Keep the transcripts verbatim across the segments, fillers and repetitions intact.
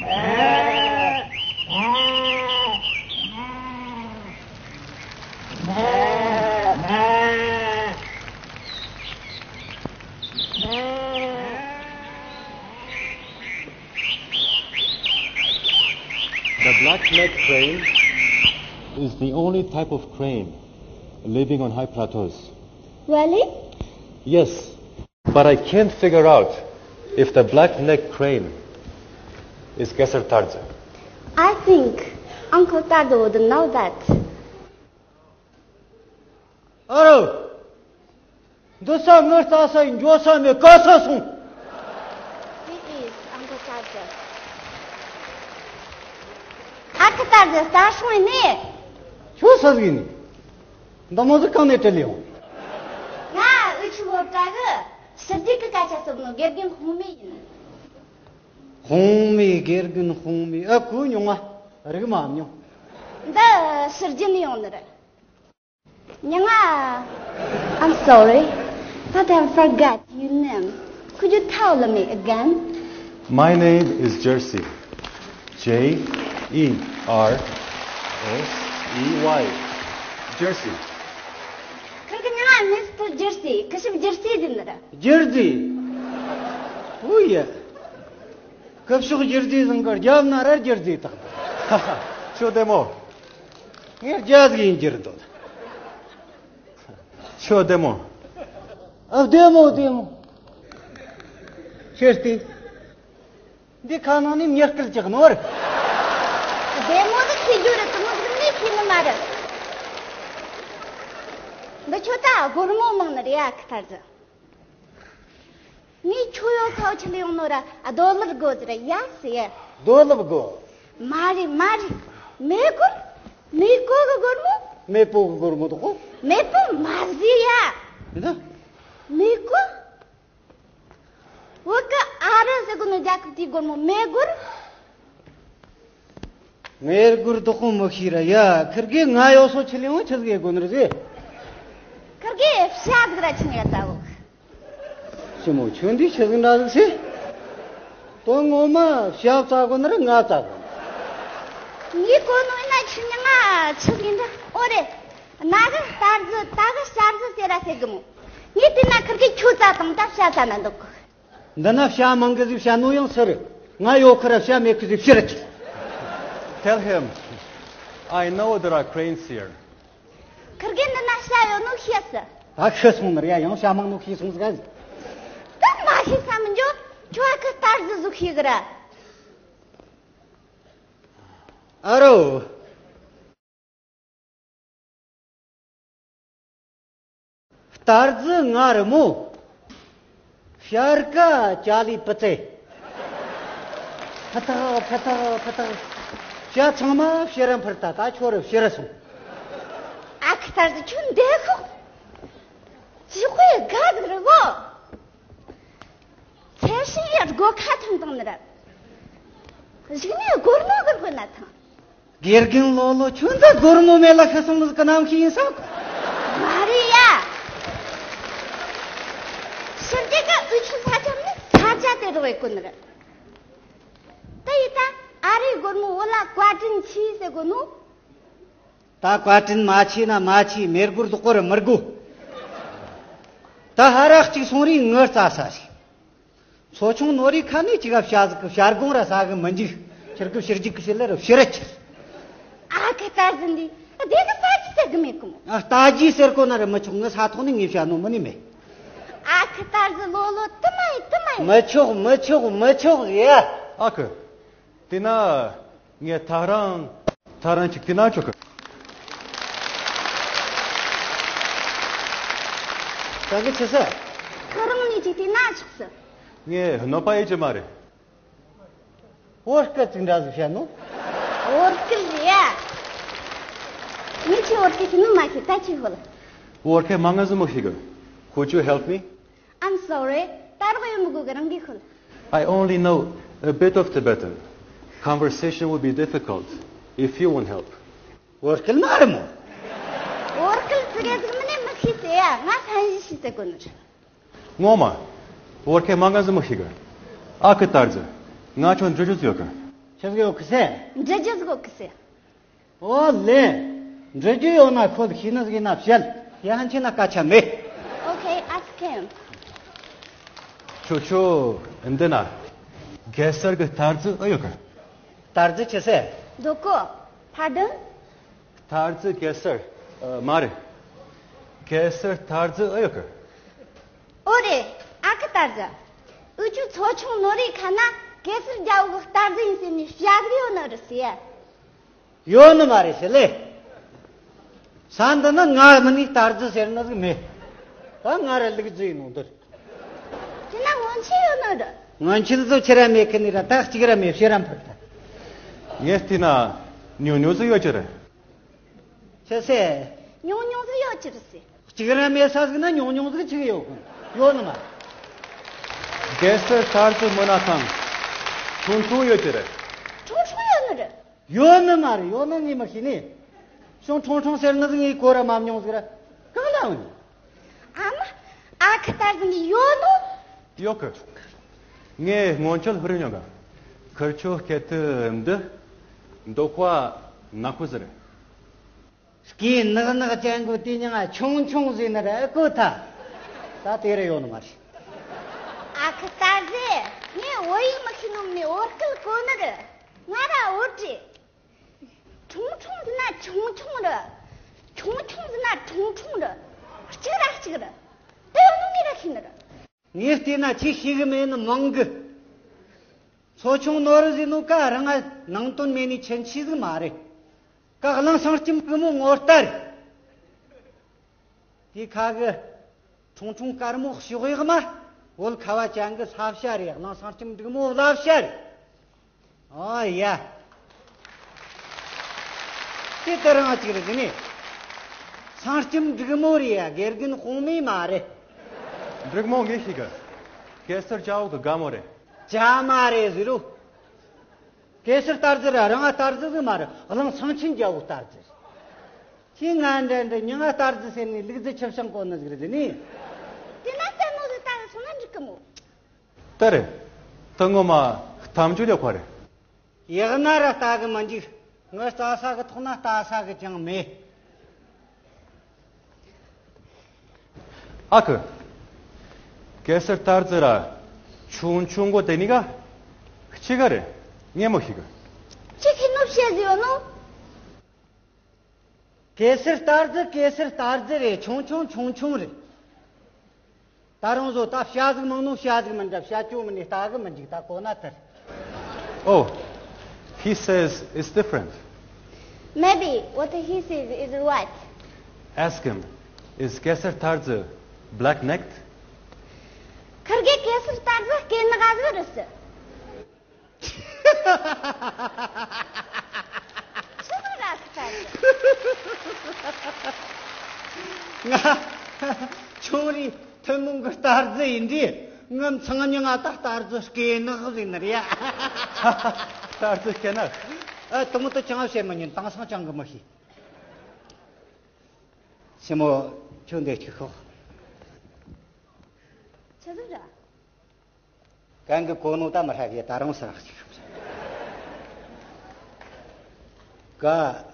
The black-necked crane is the only type of crane living on high plateaus. Really? Yes, but I can't figure out if the black-necked crane is Geser Tarzi. I think Uncle Tarzi would know that. ཨ་རོ། འདི་ས་ངར་ལྟ་ས་ཡིན། འགྱོ་ས་མེད། ག་ས་སོང་། He is Uncle Tarzi. ཨ་ཁུ་ཏར་ཛི་ལྟ་སོང་ནས། ཁྱོད་ས་ཟིག་ནས། འདི་མོ་ཟིག་གང་ནས་དྲིལ་ཡོང་། ང་འུ་ཆུ་སློབ་གྲྭ་གི་ཕྱི་རྒྱལ་གི་སྐད་ཆ་སློབ་ནོ་དགེ་རྒན་ཧུང་མེ་ཡིན། ཧུང་མེ། དགེ་རྒན་ཧུང་མེ། ཨ་ཁུ་མྱོང་ང་། རིག་མ་མྱོང་། འདི་ཕྱི་རྒྱལ་ནས་ཡོང་ནི་རེད། མྱིང་ང་། I'm sorry, but I forgot your name. Could you tell me again? My name is Jersey. J E R S E Y. Jersey. ཁིར་གི་མྱིང་ང་མི་སི་ཊར་ཇེར་སི། ཁི་ཤུབ་ཇེར་སི་ཟེར་ནི་རེད། ཇེར་སི། ཨུ་ཡ། ཁི་ཤུབ་ཇེར་སི་ཟེར་གི། རྒྱབ་ན་ར་ཇེར་སི་དང་། ཁྱོད་བདེ་མོ། ངས་རྒྱ་ཟིག་ཡིན་གྱི་རེད་དོ། ཁྱོད་བདེ་མོ། ཨ། བདེ་མོ་བདེ་མོ། ཁྱེར་ཏེ། འདི་ཁ་ནང་ནས་མྱི་སྐད་ཅིག་ནོར། བདེ་མོ་ཟིག་ཤེས་རྒྱུ་རེད། དེ་མོ་ཟིག་ནས་ཤེས་ནི་མ་རེད། འདི་ཁྱོད་ད་སྒོར་མོ་མང་ནི་རེད་ཡ། ཁི་ཐར་ཟི། ངས་ཁྱོད་ཡོད་ཁ་བོ་ཆི་ལ་ཡོང་ནོ་ར། ཨ། ཌོ་ལར་དགོས་ཟེར་ཡ་ཟེར། ཌོ་ལར་དགོས། མ་རེད་མ་རེད། མེ་གོར། མེ་གོ་གི་སྒོར་མོ། མེ་པོ་གི་སྒོར་མོ་དགོས། མེ་པོ་མ་ཟེར་ཡ། ཡིན་ན། མེ་གོ། བོད་གི་ཨ་རི་ཟེར་གོ་ནོ་རྒྱལ་ཁབ་དེའི་སྒོར་མོ། མེ་གོར། མེ་གོར་དགོས་མི་ཤེས་ར་ཡ། ཁིར་གེ་ང་ཡོད་སོ་ཆི་ལེ་འོ་ཆི་ཟིག་གོ་ནི་རེད་ཟེར། ཁིར་གེ་བྱ་ཟིག་ར་ཆི་ནས་ཡ་ད་བོ། ཞི་མོ། ཁྱོད་འདི་ཆི་ཟིག་འདྲ་ཟིག་ཟེར། དོན་ངོ་མ་བྱ་བཙལ་གོ་ནི་རེད། ང་བཙལ་གོ་ནི། ངས་གོ་ནོ་ཡིན་ན་ཆི་ནི་ང་ཆི་ཟིག་འདྲ། ཨོ་རེད། ན་གི་སྟར་ཟི། ད་གི་སྟར་ཟི་ཟེར་ར་ཟེར་གི་མོ། ངས་དེ་ན་ཁིར་གི་ཁྱོད་བཙལ་དང་ད་བྱ་བཙལ་ན་འདུག་གི། འདི་ན་བྱ་མང་གི་ཟིག་བཤད་ནོ་ཡང་སུ་རེད། ང་ཡོད་ཁི་ར་བྱ་མེད་ཁི་ཟིག་ཕྱིར་ཅིག Tell him, I know there are cranes here. ཁིར་གེ་འདི་ན་བྱ་ཡོད་ནོ་ཤེས་སི། ད་ཤི་སོང་ནི་རེད་ཡ། ཡང་བྱ་མང་ནོ་ཤེས་སོང་ཟིག་ག་ཟིག་ད་མ་ཤེས་ས་མི་འཇོག་ཁྱོད་ཨ་ཁུ་སྟར་ཟི་ཟིག་ཤེས་གི་ར། ཨ་རོ། སྟར་ཟི་ང་རེད་མོ། ཕྱར་ཀ་ཅ་ལི་པི་ཙེ། ཕུ་ཐག་ཕུ་ཐག་ཕུ་ཐག་བྱ་ཚང་མ་ཕྱིར་ར་འཕུར་ད། ད་ཁྱོད་ར་ཕྱིར་ར་སོང་། ཨ་ཁུ་སྟར་ཟི་ཁྱོད་འདི་ཤོག་ཅི་ཁོའི་དགའ་ཟིག་རེད་གོ། ཚེ་ཤི་ཡི་སྒོ་ཁ་ཐོན་བཏང་ནི་ར། གཞུག་ནས་སྒོར་མོ་གི་དགོས་ན་ཐང་། དགེ་རྒན་ལོ་ལོ། ཁྱོད་འདི་སྒོར་མོ་མེད་ལ་ཤི་སོང་ནི་གི་རྣམ་ཤེས་ཡིན་ས། མ་རེད་ཡ། ཕྱི་རྒྱལ་གི་འུ་ཆུ་ས་ཆ་ནི་ས་ཆ་དེ་རུ་བའི་ཀུན་རེད། ད་ཡི་ད་ཨ་རིའི་སྒོར་མོ་བོད་ལ་བཀའ་དྲིན་ཆེ་ཟེར་གོ་ནོ། ད་བཀའ་དྲིན་མ་ཆེ་ན་མ་ཆེ། མེ་སྒོར་དོག་པོ་རུ་མི་དགོས། ད་ཧ་རག་ཅིག་སོང་རིགས་ངར་རྩ་ས་ཞིག་མཚོ་ཆུང་ནོ་རིགས་ཁ་ནས་ཅིག་ག་བྱ་ཟིག་གི་བྱ་སྒོང་ར་ཟ་གི་མི་འཇིག་ཁྱེར་གི་ཕྱིར་འཇིག་གི་ཕྱིར་ལ་རུ་ཕྱིར་ར་ཁྱེར། ཨ་ཁུ་སྟར་ཟི་འདི་དེ་གི་ལྟ་རྒྱུ་ཟེར་གི་མེད་གི་མོ། ཨ། ལྟ་རྒྱུ་ཟེར་གོ་ན་ར་མི་ཆོག་ངི་ས་ཐོག་ནས་ངས་བྱ་ནོ་མི་ནི་མེད། ཨ་ཁུ་སྟར་ཟི་ལོ་ལོ་དུ་མ་ཡི་དུ་མ་ཡི། མི་ཆོག་མི་ཆོག་མི་ཆོག་ཡ། ཨ་ཁུ། དེ་ན་ངས་ཐག་རང་ཐག་རང་ཅིག་དེ་ན་ཆོག་གི། ད་གི་ཆི་ས། ཐག་རང་ནས་ཅིག་དེ་ན་ཆོག་སི། ངས་གནོད་པ་ཡེ་རྒྱུ་མ་རེད། བོད་སྐད་ཅིག་འདྲ་ཟིག་བཤད་ནོ། བོད་སྐད་རེད་ཡ། ངས་ཁྱོད་བོད་སྐད་ཤེས་ནི་མ་ཤེས། ད་ཁྱོས་ཤོད། བོད་སྐད་མང་ང་ཟིག་མི་ཤེས་གི། Could you help me? I'm sorry. ད་རོགས་ཡེ་མི་དགོས་གི། རང་གིས་ཤོད། I only know a bit of Tibetan. Conversation would be difficult if you won't help. བོད་སྐད་མ་རེད་མོ། བོད་སྐད་ཙི་གེ་ཟིག་མིན་ནས་མི་ཤེས་ཟེར་ཡ། ང་ཧྥན་ཞི་ཤེས་ཟེར་གོ་ནི་རེད། ངོ་མ། བོད་སྐད་མང་ང་ཟིག་མི་ཤེས་གི། ཨ་ཁུ་སྟར་ཟི། ང་ཁྱོད་འཇུ་རྒྱུ་ཡོད་གི། ཆི་ཟིག་ཡོད་གི་ཟེ། འདྲི་རྒྱུ་ཟིག་ཡོད་གི་ཟེ། ཨོ་ལེ། འདྲི་རྒྱུ་ཡོད་ན་ཁོ་ལ་ཤེས་ནི་ཟིག་ཡིན་ན་བཤད། ཡ་ཧན་ཆི་ན་སྐད་ཆ་མེད། Okay, ask him. ཆོ་ཆོ། འདི་ན་གེ་སར་གི་རྟ་རྫི་ཨེ་ཡོད་གི། རྟ་རྫི་ཆི་ཟེ། འདུག་གོ། Pardon? རྟ་རྫི་གེ་སར། ཨ། མ་རེད། གེ་སར་རྟ་རྫི་ཨེ་ཡོད་གི། ཨོ་རེད། ཨ་ཁུ་རྟ་རྫི། འུ་ཆོ་ཚོ་ཆུང་ནོར་རིའི་ཁ་ན་གེ་སར་རྒྱལ་པོ་གི་རྟ་རྫི་ཡིན་ཟེར་ནས་བཤད་གི་ཡོད་ནི་རེད་ཟེ། ཡོད་ནི་མ་རེད་ཟེ་ལེ། ས་འདི་ན་ང་མིན་ནི་རྟ་རྫི་ཟེར་ནི་ཟིག་མེད། ད་ང་ར་ལུག་རྫི་ཡིན་ནོ་འདིར། དེ་ན་སྔོན་ཆད་ཡོད་ནི་རེད། སྔོན་ཆད་ཚོ་ཆི་ར་མེད་ཁི་ནི་ར་ད་གཅིག་ར་མེད་ཕྱིར་ར་འཕུར་ད། ངས་བལྟས་ན་ཉུང་ཉུང་ཟིག་ཡོད་ཀྱི་རེད། ཆི་ཟེ། ཉུང་ཉུང་ཟིག་ཡོད་ཀྱི་རེད་ཟེ། གཅིག་ར་མེད་ས་ཟིག་ན་ཉུང་ཉུང་ཟིག་ཆི་ཡོད་གི། ཡོད་ནི་མ། གེ་སར་རྟ་རྫི་མིན་ན་ཐང་། ཆུང་ཆུང་ཡོད་ཀྱི་རེད། ཁྲུང་ཁྲུང་ཡོད་ནི་རེད། ཡོད་ནི་མ་རེད། ཡོད་ན་ངས་མི་ཤེས་ནི། བྱུང་ཁྲུང་ཁྲུང་ཟེར་ནི་ཟིག་ངས་གོ་ར་མ་མྱོང་ཟིག་ར། གང་ལ་འོང་ནི། ཨ་མ། ཨ་ཁུ་རྟ་རྫི་ནི་ཡོད་ནོ། ཡོད་གི། ངས་སྔོན་ཆད་ཧུར་མྱོང་ག། ཁིར་ཆོ་སྐད་དུ་འདི། མདོ་ཁ་ནག་པོ་ཟེར། སྐད་ནག་ནག་ཅན་གོ་དེ་མྱིང་ང་ཆུང་ཆུང་ཟེར་ནི་རེད་གོ་ད། ད་དེ་རེ་ཡོད་ནི་མ་རེད། ཨ་ཁུ་རྟ་རྫི། ངས་བོད་ཡིག་མི་ཤེས་ནོ་མིན་ནི་བོད་སྐད་གོ་ནི་རེད། ང་ར་བོད་རེད། ཁྲུང་ཁྲུང་ཟེར་ན་ཆུང་ཆུང་རེད། ཆུང་ཆུང་ཟེར་ན་ཁྲུང་ཁྲུང་རེད། གཅིག་ར་གཅིག་རེད། དེ་ཡོད་ནོ་ངས་ར་ཤེས་ནི་རེད། ངས་བལྟས་ན་ཁྱེད་ཤེས་གི་མེད་ནི་མང་གི། ཚོ་ཆུང་ནོར་རི་ཟེར་ནོ་ཀ་རང་ང་ནང་དོན་མེད་ནི་ཁྱད་ཆོས་ཟིག་མ་རེད། ཀ་གླིང་ཚང་སྐྱིད་འདུག་མོ་ངོ་ལྟ་རེད། དེ་ཁ་གི་ཁྲུང་ཁྲུང་དཀར་མོ་གཤོག་ཡག་མ། བོད་ཁ་བ་ཅན་གི་ལྷ་བྱ་རེད། གླིང་ཚང་སྐྱིད་འདུག་མོ་ལྷ་བྱ་རེད། ཨོ་ཡ། དེ་ལྟར་རང་གཅིག་རེད་དེ་ནི། ཚང་སྐྱིད་འདུག་མོ་རེད་ཡ། དགེ་རྒན་དཔུང་མེད་མ་རེད། འདུག་མོ་ངས་ཤེས་གི། གེ་སར་རྒྱལ་པོ་གི་དགའ་མོ་རེད། ཇ་མ་རེད་ཟེར་རོ། གེ་སར་རྟ་རྫི་ར་རང་ང་རྟ་རྫི་ཟིག་མ་རེད། གླིང་ཚང་ཆེན་རྒྱལ་པོ་རྟ་རྫི་རེད། ཁྱེད་ང་འདྲ་འདྲ་མྱིང་ང་རྟ་རྫི་ཟེར་ནས་ལུག་རྫི་ཆི་བཤང་གོ་ནི་ཟིག་རེད་དེ་ནི། དེ་ན་ལྟད་མོ་ཟིག་ལྟ་གི་སོང་ན་འགྲིག་གི་མོ། ད་རེད། ད་ངོ་མ་གཏམ་རྒྱུད་ཡོད་ཁ་རེད། ཡག་ན་ར་ལྟ་གི་མི་འཇུག། ངའི་རྩྭ་ས་གི་ཐོག་ན་ལྟ་ས་གི་ཅང་མེད། ཨ་ཁུ། གེ་སར་རྟ་རྫི་ར་ཆུང་ཆུང་གོ་དེ་ནི་ག་གཅིག་ག་རེད། ངས་མི་ཤེས་གི། ཅི་ཁི་ནུབ་བཤད་ཟིག་ཡོད་ནོ། གེ་སར་རྟ་རྫི་གེ་སར་རྟ་རྫི་རེད། ཆུང་ཆུང་ཆུང་ཆུང་རེད། ད་རུང་བཟོ་ད་བྱ་ཟིག་མང་ནོ་བྱ་ཟིག་མི་འདྲ། བྱ་ཅོ་མི་ནི་ལྟ་གི་མི་འཇུག་ད་གོ་ན་ཐར། Oh, he says it's different. Maybe what he says is right. Ask him, is གེ་སར་རྟ་རྫི་black necked? ཁིར་གེ་གེ་སར་རྟ་རྫི་སྐེ་ནག་ག་ཟིག་རེད་ཟེར། ཆི་ཟིག་ར་ཟིག་ད་རེད། ང་ཆུང་རིང་ཐུན་མོང་གི་རྟ་རྫི་ཡིན་དུས། ངའི་མཚང་མྱིང་ང་ད་རྟ་རྫི་སྐེ་ནག་ཟེར་ནི་རེད་ཡ། རྟ་རྫི་སྐེ་ནག། ཨ། དུང་དུ་ཅང་བཤད་མི་ཉན། དེང་སང་ཅང་གི་མི་ཤེས། ཞི་མོ། ཁྱོད་འདི་གཅིག་ཤོག། ཆི་ཟིག་ར། གན་གི་གོ་ནོ་ད་མི་ཧྲ་གི། ད་རང་སུ་རག་ཅིག་ཤོག། ག་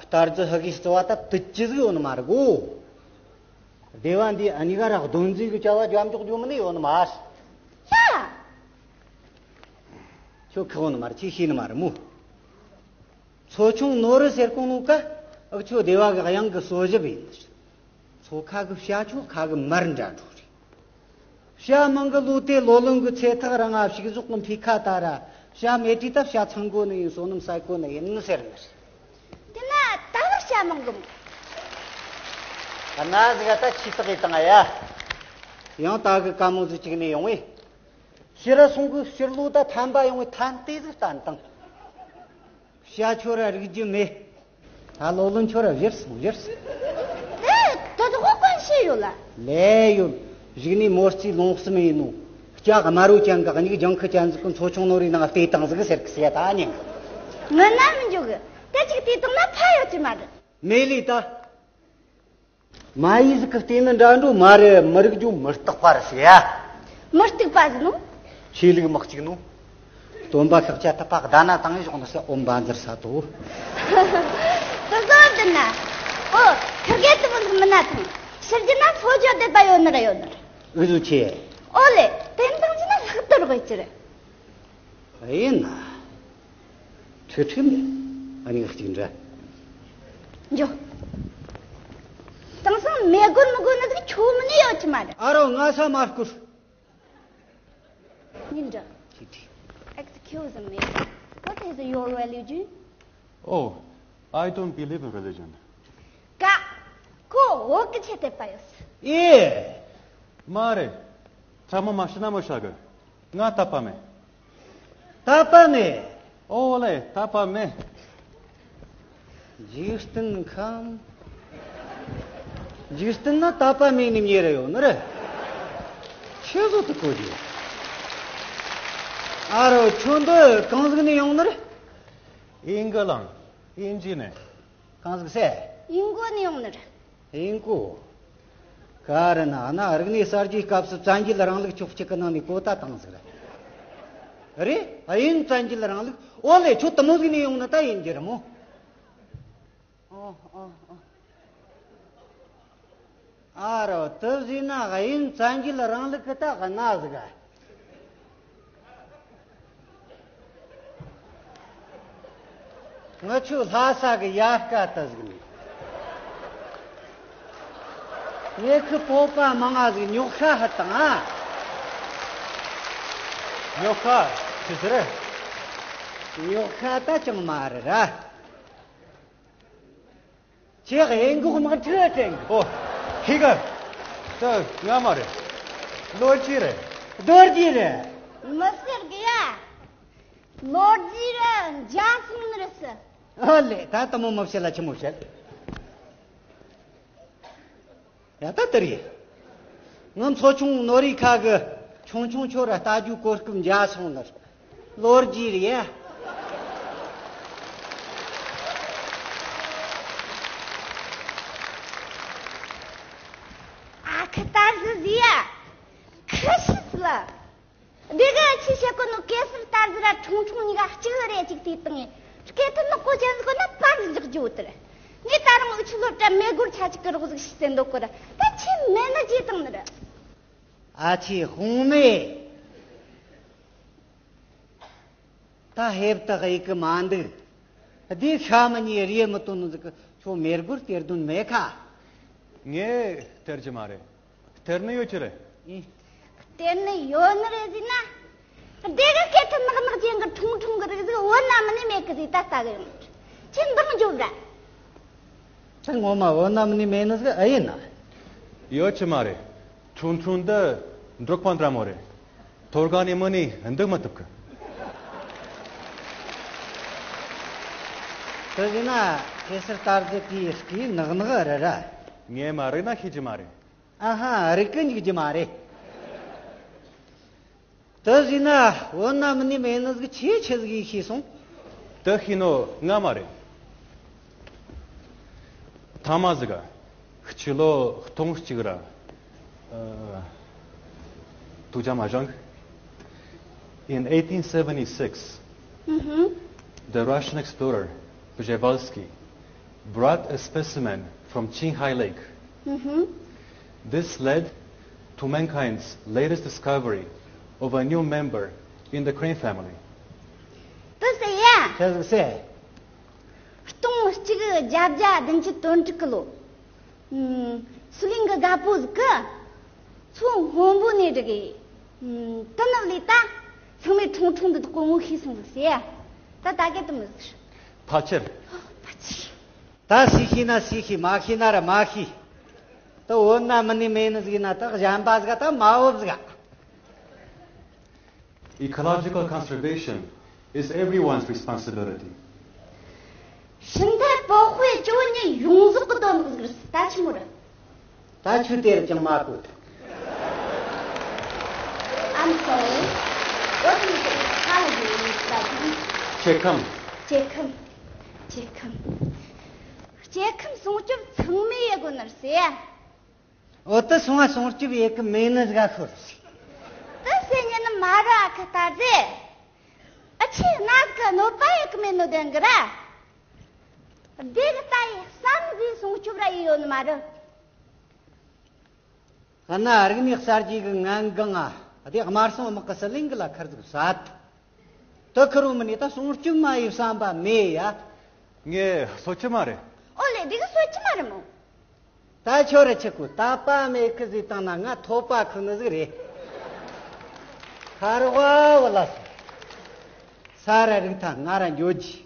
རྟ་རྫི་ཧ་གི་རྩི་བ་ད་དུ་ཅི་ཟིག་ཡོད་ནི་མ་རེད་གོ། སྡེ་བ་འདི་ཨ་ནི་ག་ར་གདོན་འཛིན་གི་བྱ་བ་རྒྱབ་འཇོག་རྒྱུ་མིན་ནི་ཡོད་ནི་མ་རེད། ད་ཁྱོད་ཁག་ནི་མ་རེད། ཁྱོད་ཤེས་ནི་མ་རེད་མོ། ཚོ་ཆུང་ནོར་རི་ཟེར་གོང་ནོ་ཀ། ཨག་ཆོ་སྡེ་བ་གི་གཡང་གི་གསོ་ཞབས་ཡིན། ཚོ་ཁ་གི་བྱ་ཆོ་ཁ་གི་མར་འདྲ་འགྲོ་རེད། བྱ་མང་གི་ལོ་དེ་ལོ་ལོན་གི་ཚེ་ཐག་རིང་ང་ཕྱུགས་ཟོག་གི་འཕེལ་ཁ་ད་ར། བྱ་མེད་དུས་ད་བྱ་ཚང་དགོས་ནི་ཡིན། བསོད་ནམས་བསགས་དགོས་ནི་ཡིན་ཟེར་ནི་རེད། དེ་ན་ད་ལ་བྱ་མང་གི་མོ། གནའ་ཟིག་ད་ཆི་ཏག་གི་བཏང་ཡ། ཡང་ད་གི་ཀ་མོ་ཟིག་ཅིག་ནས་ཡོང་བས། ཕྱི་ར་སོང་གི་ཕྱིར་ལོ་ད་ཐམ་པ་ཡོང་བའི་ཐན་ཏེ་ཟིག་བསྟན་དང་། བྱ་ཁྱོད་ར་རིག་རྒྱུ་མེད། ད་ལོ་ལོན་ཁྱོད་ར་བཞུར་སོང་བཞུར་སོང་། ཨེ། ད་དུ་ཧོ་གོན་ཤེས་ཡོད་ལ། ལས་ཡོད། གཞུག་ནས་མོ་རྩིས་ལོང་གསུམ་ཡིན་ནོ། ལྕགས་དམར་རོ་ཅན་གི་མྱིག་ལྗང་ཁུ་ཅན་ཟིག་གི་མཚོ་ཆུང་ནོར་རིའི་ནང་བལྟས་བཏང་ཟིག་ཟེར་གི་ཟེར་ད་ཉན་གི། ང་ན་མི་འཇུག་གི། ད་ཅིག་བལྟས་བཏང་ན་ཕ་ཡོད་ཀྱི་མ་རེད། མེད་ལི་ད། མ་ཡིས་ཟིག་གི་བལྟས་ནི་འདྲ་འགྲོ་མ་རེད། མི་རིག་རྒྱུ་མི་རྟག་པ་རེད་ཟེར་ཡ། མི་རྟག་པ་ཟེར་ནོ། ཆོས་ལུགས་མི་གཅིག་ནོ། སྟོན་པ་ཤཱཀྱ་ཐུབ་པ་ཟླ་ན་དང་བཞག་ནས་ཨོམ་བ་འཛིར་ས་དོ། དེ་ཚོ་འདི་ན། ཨོ། ཁ་སྐད་དུ་མི་མི་ན་ཐང་། ཕྱིར་རྒྱུ་ན་ལྷོ་ཇོ་དེ་པ་ཡོད་ནི་ར་ཡོད་ནི་ར། འུ་ཚོ་ཆེ། ཨོ་ལེ། དེ་འདང་ཅི་ན་ལྷག་ཏུ་རོགས་ཅི་རེད། ཡིན་ན། ཁྲི་ཁྲི་མེད། ཨ་ནི་གཅིག་འདྲ། འཇོ། དེང་སང་མེ་སྒོར་མི་དགོས་ནི་ཟིག་ཆོ་མི་ནི་ཡོད་ཀྱི་མ་རེད། ཨ་རོ་ང་ས་མ་བསྐུར། ཉིན་འདྲ། ཁྲི་ཁྲི། Excuse me. What is your religion? Oh, I don't believe in religion. ཀ། ཁོ་བོད་ཀྱི་ཆེད་དད་པ་ཡོད། ཨེ། མ་རེད། ཚང་མ་མ་ཤི་ན་མི་ཤ་གི། ང་དད་པ་མེད། དད་པ་མེད། ཨོ་ལེ། དད་པ་མེད། འཇིག་རྟེན་ཁམས། འཇིག་རྟེན་ན་དད་པ་མེད་ནི་མྱེ་ར་ཡོད་ནི་རེད། ཆི་ཟོ་དུ་གོ་རྒྱུ། ཨ་རོ། ཁྱོད་འདི་གང་ཟིག་ནས་ཡོང་ནི་རེད། ཨིན་གི་ལང་། ཨིན་ཇི་ནས། གང་ཟིག་ཟེར། ཨིན་གོ་ནས་ཡོང་ནི་རེད། ཨིན་གོ། ག་རེ་ན་ན་རིག་གནས་གསར་བརྗེའི་སྐབས་སུ་བཙན་རྒྱལ་རིང་ལུགས་ཆོག་ཅིག་གི་ནང་ནས་གོ་ད་བཏང་ཟིག་རེད། རེད། ཨ་ཡིན། བཙན་རྒྱལ་རིང་ལུགས། ཨོ་ལེ། ཁྱོད་དུ་མོ་ཟིག་ནས་ཡོང་ནི་ད་ཡིན་རྒྱུ་རེད་མོ། ཨོ་ཨོ་ཨོ། ཨ་རོ། དེ་བཟོས་ན་དབྱིན་བཙན་རྒྱལ་རིང་ལུགས་ཀྱི་ད་གནའ་ཟིག་ག་ང་ཆོའི་ལྷ་ས་གི་ཡལ་ག་ད་ཟིག་ནས། ངེད་ཁི་བོད་པ་མང་ང་ཟིག་ཉོག་ཤ་ཧ་དང་ཨ། ཉོག་ཤ་ཆི་ཟེར། ཉོག་ཤ་ད་ཅང་མ་རེད་ར། ཁྱེད་ཡིན་གོ་མ་ཁྲི་དྲན་གི། ཨོ། ཧི་ག་ད་ང་མ་རེད། ལོ་རྒྱུས་རེད། རྡོ་རྗེ་རེད། མི་ཟེར་གི་ཡ། ལོ་རྒྱུས་རེད། འཇའ་སོང་ནི་རེད་ཟེར། ཨ་ལེ། ད་ལྟ་མོ་མ་བཤད་ལ་ཆི་མོ་བཤད། ཡ་ད་དེ་རེད། ང་མཚོ་ཆུང་ནོ་རི་ཁ་གི་ཆུང་ཆུང་ཆོ་ར་ལྟ་རྒྱུ་གོ་སྐབས་འཇའ་སོང་ནི་རེད། ལོ་རྒྱུས་རེད། ཨ་ཁུ་ད་ཟི་ཟི་ཡ། ཁུ་ཤི་ལ། འདི་ག་ཆི་བཤད་གོ་ནོ། གེ་སར་རྟ་ཟི་ར་ཁྲུང་ཁྲུང་གཉིས་ཀ་གཅིག་རེ་གཅིག་དེ་བཏང་ངས་སྐེ་ཐུར་ནག་པོ་ཅན་ཟིག་གོ་ན་པར་འཇོག་རྒྱུ་དེ་རེད། ངས་ད་རང་འུ་ཆུ་ལོ་བྲ་མེ་སྒོར་ཆ་གཅིག་གི་རོགས་ཟིག་ཤི་ཟེར་འདོད་གོ་ར། ད་ཆི་མེད་ནི་ཅི་བཏང་ནི་རེད། ཨ་ཆི་ཧུང་མེ། ད་ཧེབ་ཏག་ཡིག་གི་མ་འདུག་འདི་ཤ་མི་ཉེ་རེ་མི་བཏོན་ནི་ཟིག་གི་ཁྱོད་མེ་སྒོར་སྟེར་དོན་མེད་ཁ། ངས་སྟེར་གྱི་མ་རེད། སྟེར་ནི་ཡོད་ཀྱི་རེད། ཨེ། སྟེར་ནི་ཡོད་ནི་རེད་ཟེར་ན། སྡེ་གི་སྐད་ཐུབ་ནག་ནག་ཅན་གི་ཁྲུང་ཁྲུང་གི་རིགས་ཟིག་བོད་ན་མི་ནི་མེད་གི་ཟིག་ད་ལྟ་གི་ཡོང་། ཁྱེད་འདང་རྒྱོབ་ར། ད་ངོ་མ་བོད་ན་མི་ནི་མེད་ནི་ཟིག་ཨེ་ཡིན་ན། ཡོད་ཀྱི་མ་རེད། ཁྲུང་ཁྲུང་འདི་འབྲོག་པ་འདྲ་མོ་རེད། ཐོར་ག་ནས་མི་ནི་འདུག་མ་ཐུབ་གི། དེ་ཟེར་ན་གེ་སར་རྟ་རྫི་དེའི་སྐད་ནག་ནག་རེད་ར། ངས་མ་རིག་ན་ཤེས་ཀྱི་མ་རེད། ཨ་ཧ། རིག་གི་འཇུག་རྒྱུ་མ་རེད། དེ་ཟེར་ན་བོད་ན་མི་ནི་མེད་ནི་ཟིག་ཁྱེད་ཆི་ཟིག་ཡིན་ཤེས་སོང་། དེ་ཤེས་ནོ་ང་མ་རེད། ཐ་མ་ཟིག་ག་ཕྱི་ལོ་སྟོང་གཅིག་ར། ཨ། ཐུགས་ཅག་མ་བཞེངས། In eighteen seventy-six, Mm-hmm. the Russian explorer Przewalski brought a specimen from Qinghai Lake. Mm-hmm. This led to mankind's latest discovery of a new member in the crane family. དེ་ཟེར་ཡ། དེ་ཟེར། སྟོང་གཅིག་བརྒྱད་བརྒྱ་བདུན་ཅུ་དོན་དྲུག་གི་ལོ། ཨུམ། སུ་ལིང་གི་རྒད་པོ་ཟིག་གིས་མཚོ་སྔོན་པོ་ནས་བསྒྲིགས་གི། ཨུམ། དེ་ནས་ལས་ད་ཚང་མས་ཁྲུང་ཁྲུང་འདི་དག་གོ་ངོ་ཤེས་སོང་ཟིག་ཟེར་ཡ། ད་ད་གེ་དུ་མི་ཟིག་ཕལ་ཆེར། ཕལ་ཆེར། ད་སུས་ཤེས་ན་སུས་ཤེས། མ་ཤེས་ན་ར་མ་ཤེས། ད་བོད་ན་མི་ནི་མེད་ནི་ཟིག་ན་ད་གཞན་པ་ཟིག་ད་མ་འོབ་ཟིག Ecological conservation is everyone's responsibility. ཤིང་ཐལ་པོ་དཔེ་ཅོ་ཉི་ཡོངས་རྫོགས་ཀྱི་དོན་དག་ཟིག་རེད། ད་ཆི་མོ་རེད། ད་ཆུ་དེར་ཅང་མ་གོ། I'm sorry. What is it? How do you study? སྐྱེ་ཁམས། སྐྱེ་ཁམས། སྐྱེ་ཁམས། སྐྱེ་ཁམས་སྲུང་སྐྱོབ་ཚང་མས་ཡེ་དགོས་ནི་རེད་ཟེར། འོ་དེ་སོང་བ་སྲུང་སྐྱོབ་ཡེ་གི་མེད་ནི་ཟིག་ཤོར། དེ་ཟེར་ཉན་ནི་མ་ར་ཨ་ཁུ་ལྟར་ཟེ། ཨ་ ཁྱེད་གནས་ཀྱི་གནོད་པ་ཡོད་གི་མེད་ནོ་བདེན་གི་ར། སྡེ་གི་ལྟ་ཡི་བསམ་གཟས་སྲུང་སྐྱོབ་ར་ཡི་ཡོད་ནི་མ་རེད། གནའ་རིག་གནས་གསར་བརྗེ་གི་ངན་གང་ང་། དེ་དམར་སྲུང་དམག་གི་ཟི་ལིང་གི་ལ་ཁར་ཟིག་བསད། དེ་ཁུར་བོ་མིན་ནི་ད་སྲུང་སྐྱོབ་མ་ཡི་བསམ་པ་མེད་ཡ། ངས་གསོད་ཀྱི་མ་རེད། ཨོ་ལེ། དེ་གི་གསོད་ཀྱི་མ་རེད་མོ། ད་ཁྱོད་ར་ཆི་གོ་ད་པ་མེད་གི་ཟིག་བཏང་ན་ང་ཐོབ་པ་ཁུ་ནི་ཟིག་རེད། ཁ་རོག་བ་ལ་ས་ར་རིང་ཐང་ང་ར་འགྱོ་རྒྱུ།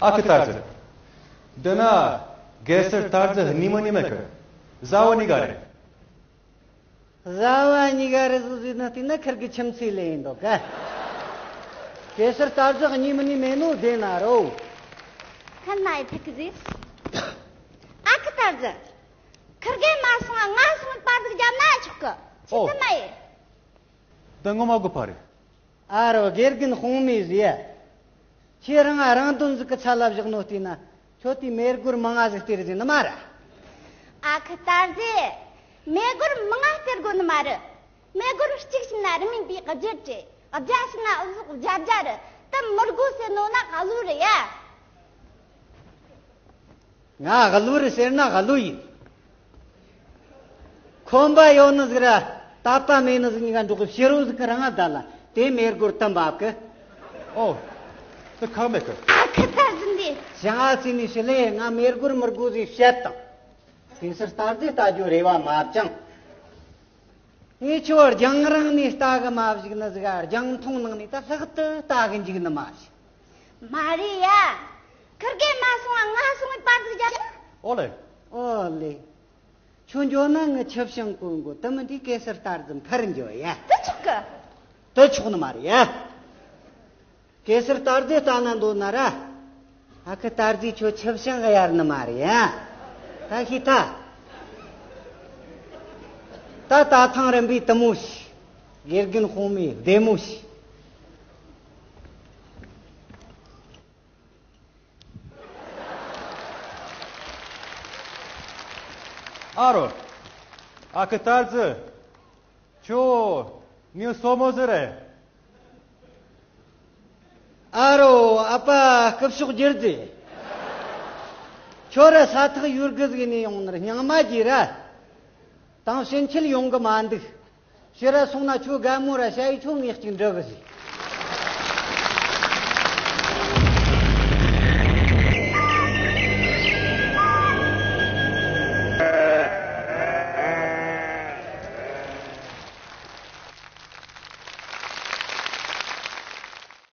ཨ་ཁུ་རྟ་རྫི། འདི་ན་གེ་སར་རྟ་རྫི་གཉིས་མིན་ནི་མེད་གི། བཟའ་བ་གཉིས་ཀ་རེད། བཟའ་བ་གཉིས་ཀ་རེད་ཟེར་ཟེར་ན་བལྟས་ན་ཁིར་གི་ཁྱིམ་མཚེས་ལས་ཡིན་འདུག་ག་གེ་སར་རྟ་རྫི་གཉིས་མིན་ནི་མེད་ནོ་བདེན་ན་རོ། ཁ་ན་ཡི་ཐུག་གི་ཟིག་ཨ་ཁུ་རྟ་རྫི། ཁིར་གེ་མ་སོང་ང་སོང་པ་ཟིག་རྒྱབ་ན་ཆོག་གི། ཆི་ཨོ། ཟིག་མ་ཡི། འདི་ངོ་མ་དགོས་པ་རེད། ཨ་རོ། དགེ་རྒན་དཔུང་མི་ཟེ། ཁྱེད་རང་རང་དོན་ཟིག་གི་ཚད་ལ་བཞག་ནོ་བལྟས་ན་ཁྱོད་དེ་མེ་སྒོར་མང་ང་ཟིག་སྟེར་ཟིན་ནི་མ་ར། ཨ་ཁུ་རྟ་རྫི། མེ་སྒོར་མང་ང་སྟེར་དགོས་ནི་མ་རེད། མེ་སྒོར་གཅིག་ཕྱིན་ན་རི་མིན་པའི་བརྒྱད་རེད། བརྒྱ་ཕྱིན་ན་འུ་ཟོག་བརྒྱད་བརྒྱ་རེད། དེ་མི་དགོས་ཟེར་ནོ་ན་ག་ལུ་རེད་ཡ། ང་ག་ལུ་རེད་ཟེར་ན་ག་ལུ་ཡིན། ཁོམ་པ་ཡོད་ནི་ཟིག་ར་དད་པ་མེད་ནི་ཟིག་གཉིས་ཀ་འགྲོགས་གི་ཕྱི་རོལ་ཟིག་གི་རང་ང་བསྡད་ལ་དེ་མེ་སྒོར་དུ་འབབ་གི། ཨོ། དེ་ཁག་མེད་གི། ཨ་ཁུ་རྟ་རྫི་འདི། ཞང་ཨ་ཙི་ནི་ཤི་ལེ། ང་མེ་སྒོར་མི་དགོས་ཟིག་བཤད་དང་། གེ་སར་རྟ་རྫི་ལྟ་རྒྱུ་རེ་བ་མ་བཅངས། ངས་ཁྱོད་རྒྱང་རིང་ནས་ལྟ་གི་མ་བཞུགས་ནི་ཟིག་རྒྱང་མཐོང་ནང་ནས་ད་ལྷག་ཏུ་ལྟ་གི་འཇུག་ནི་མ་བཞུགས། མ་རེད་ཡ། ཁིར་གེ་མ་སོང་ང་སོང་བའི་པར་ཟིག་རྒྱབ། ཨོ་ལེ། ཨོ་ལེ། ཁྱོད་འགྱོ་ན་ངི་ཆབ་ཤང་གོན་དགོ། དེ་མིན་དུས་གེ་སར་རྟ་རྫི་ཕར་འགྱོ་ཡ། དེ་ཆོག་གི། དེ་ཆོག་ནི་མ་རེད་ཡ། གེ་སར་རྟ་རྫི་ལྟ་ན་འདོད་ན་ར། ཨ་ཁུ་རྟ་རྫི་ཁྱོད་ཆབ་ཤང་གི་ཡར་ནི་མ་རེད་ཡ། ད་ཤི་ཐ། ད་ད་ཐང་རིམ་པའི་དུ་མོ་ཤི། དགེ་རྒན་དཔུང་མི་བདེ་མོ་ཤི། ཨ་རོ། ཨ་ཁུ་རྟ་རྫི། ཁྱོད་ངའི་སྲས་མོ་ཟིག་རེད། ཨ་རོ། ཨ་ཕ་སྐུ་ཕྱོགས་བསྒྱུར་ཏེ། ཁྱོད་ར་ས་ཐག་ཡུར་གི་ཟིག་ནས་ཡོང་ནར་སྙིང་མ་རྗེ་ར། དང་ཕྱིན་ཆད་ཡོང་གི་མ་འདུག་ཕྱི་ར་སོང་ན་ཁྱོད་དགའ་མོ་ར་ཞ་ཡི་ཁྱོད་ངས་གཅིག་འདྲི་གི་ཟིག